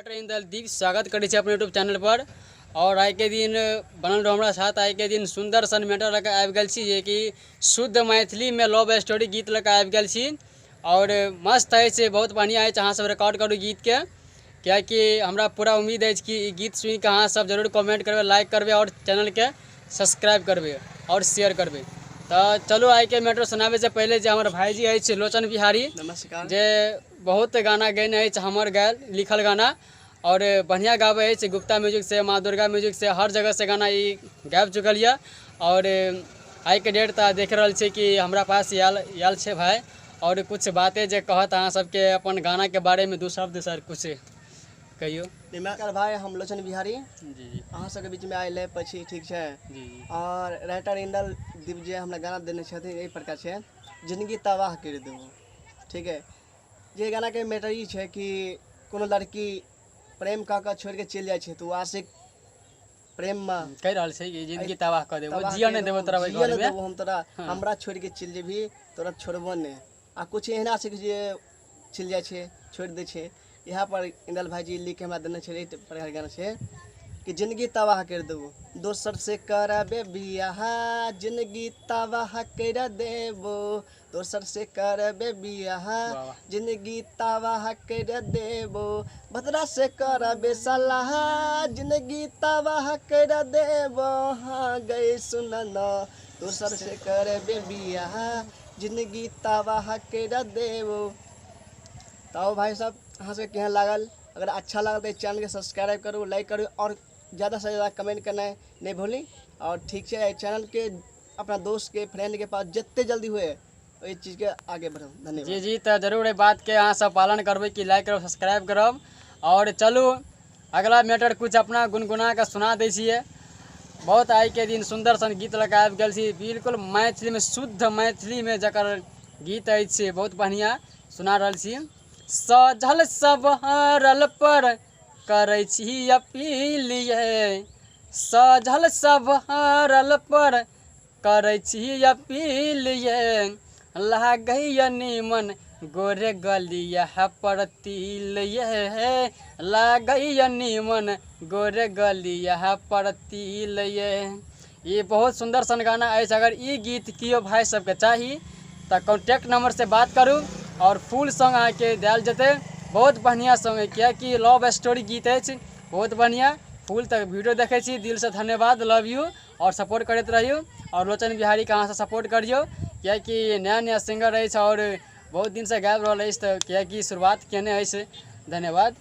Writer Indal दीप, स्वागत करै छी अपन यूट्यूब चैनल पर। और आइ के दिन बनल रहो हमरा साथ। आइ के दिन सुंदर सन मैटर लऽ कऽ आबि गेल छी, जेकि शुद्ध मैथिलीमे लव स्टोरी गीत लऽ कऽ आबि गेल छी और मस्त अछि, बहुत बढ़िआँ अछि। अहाँ सब रिकॉर्ड करू गीतके, कियाकि हमरा पूरा उम्मीद अछि कि ई गीत सुनिके अहाँ सब जरूर कमेंट करबै, लाइक करबै और चैनलके सब्सक्राइब करबै और शेयर करबै। तऽ चलू आइके मैटर सुनाबैसँ पहिले जे हमर भाईजी अछि लोचन बिहारी, नमस्कार, जे बहुत गाना गयने अछि, हमर गायल लिखल गाना और बढ़िआँ गाबै अछि। गुप्ता म्यूजिक से, माँ दुर्गा म्यूजिक से, हर जगह से गाना ई गाबि चुकल यऽ। और आइके डेट तऽ देख रहल छी कि हमरा पास आयल आयल छै भाइ और कुछ बाते जे कहत अहाँ सबके अपन गानाके बारेमे दू शब्द सर कुछ कहियौ। नमस्कार भाई, हम लोचन बिहारी जी जी अहाँ सबके बीचमे आयल है पछी, ठीक छै। जी जी। और राइटर इंदल दीप जे हमरा गाना देने छथिन एहि प्रकार छै, जिंदगी तबाह कर देबो, ठीक है। जे गानाके मैटर ई छै कि कोनो लड़की प्रेम कऽ कऽ छोड़ि के चलि जाइ छै तऽ ओ आशिक प्रेममे कहि रहल छै कि जिंदगी तबाह कऽ देबो, तबाह जियऽ करि नहि देबो देबो, तोरा ओहि जियऽ नहि घरमे। देबो हम तोरा, हमरा छोड़ि के चलि जेबही तोरा छोड़बो नहि। आ कुछ एहन आशिक जे चलि जाइ छै, छोड़ि दै छै। इएह पर इंदल भाईजी लिख के हमरा देने छै, एहि प्रकार गाना छै कि जिंदगी तबाह कर देबो, दोसर से करबे बियाह, जिंदगी तबाह कर देबो, दोसर से करबे बियाह, वाह। जिंदगी तबाह कर देबो, भद्रा से करबे सलाह, जिंदगी तबाह कर देबो, हाँ गई सुन न, दोसर से करबे बियाह, जिंदगी तबाह कर देबो। तऽ भाई साहब, अहाँ सबके केहन लागल? अगर अच्छा लागल तऽ चैनलके सब्सक्राइब करू, लाइक करू और ज़्यादा से ज़्यादा कमेंट करनाइ नहीं भूली। और ठीक छै, एहि चैनलके अपना दोस्तके फ्रेंडके पास जते जल्दी हुए ओहि चीजके आगे बढ़ाउ। धन्यवाद। जी जी, तऽ जरूर एहि बातके अहाँ सब पालन करबै कि लाइक करब, सब्सक्राइब करब। और चलू अगला मैटर कुछ अपना गुनगुना कऽ सुना दै छियै। बहुत आइके दिन सुन्दर सन गीत लऽ कऽ आबि गेल छी, बिल्कुल मैथिलीमे, शुद्ध मैथिलीमे जकर गीत अछि, बहुत बढ़िआँ सुना रहल छी। सजल सवरल पर करै छी अपील ये, सजल सवरल पर करै छी अपील ये, लागैया नीमन गोरे गलिया पर तिल ये, लागैया नीमन गोरे गलिया पर तिल ये। ई बहुत सुन्दर सन गाना अछि। अगर ई गीत केओ भाइ सबके चाही तऽ कॉन्टैक्ट नंबर से बात करू और फुल सॉन्ग अहाँके देल जेतै। बहुत बढ़िआँ सॉन्ग है, कियाकि लव स्टोरी गीत अछि, बहुत बढ़िआँ। फुल तक वीडियो देखै छी, दिलसँ धन्यवाद, लव यू। और सपोर्ट करैत रहियौ और लोचन बिहारीके अहाँ सब सपोर्ट करियौ, कियाकि नया नया सिंगर अछि और बहुत दिनसँ गाबि रहल अछि, तऽ कियाकि शुरुआत केने अछि। धन्यवाद।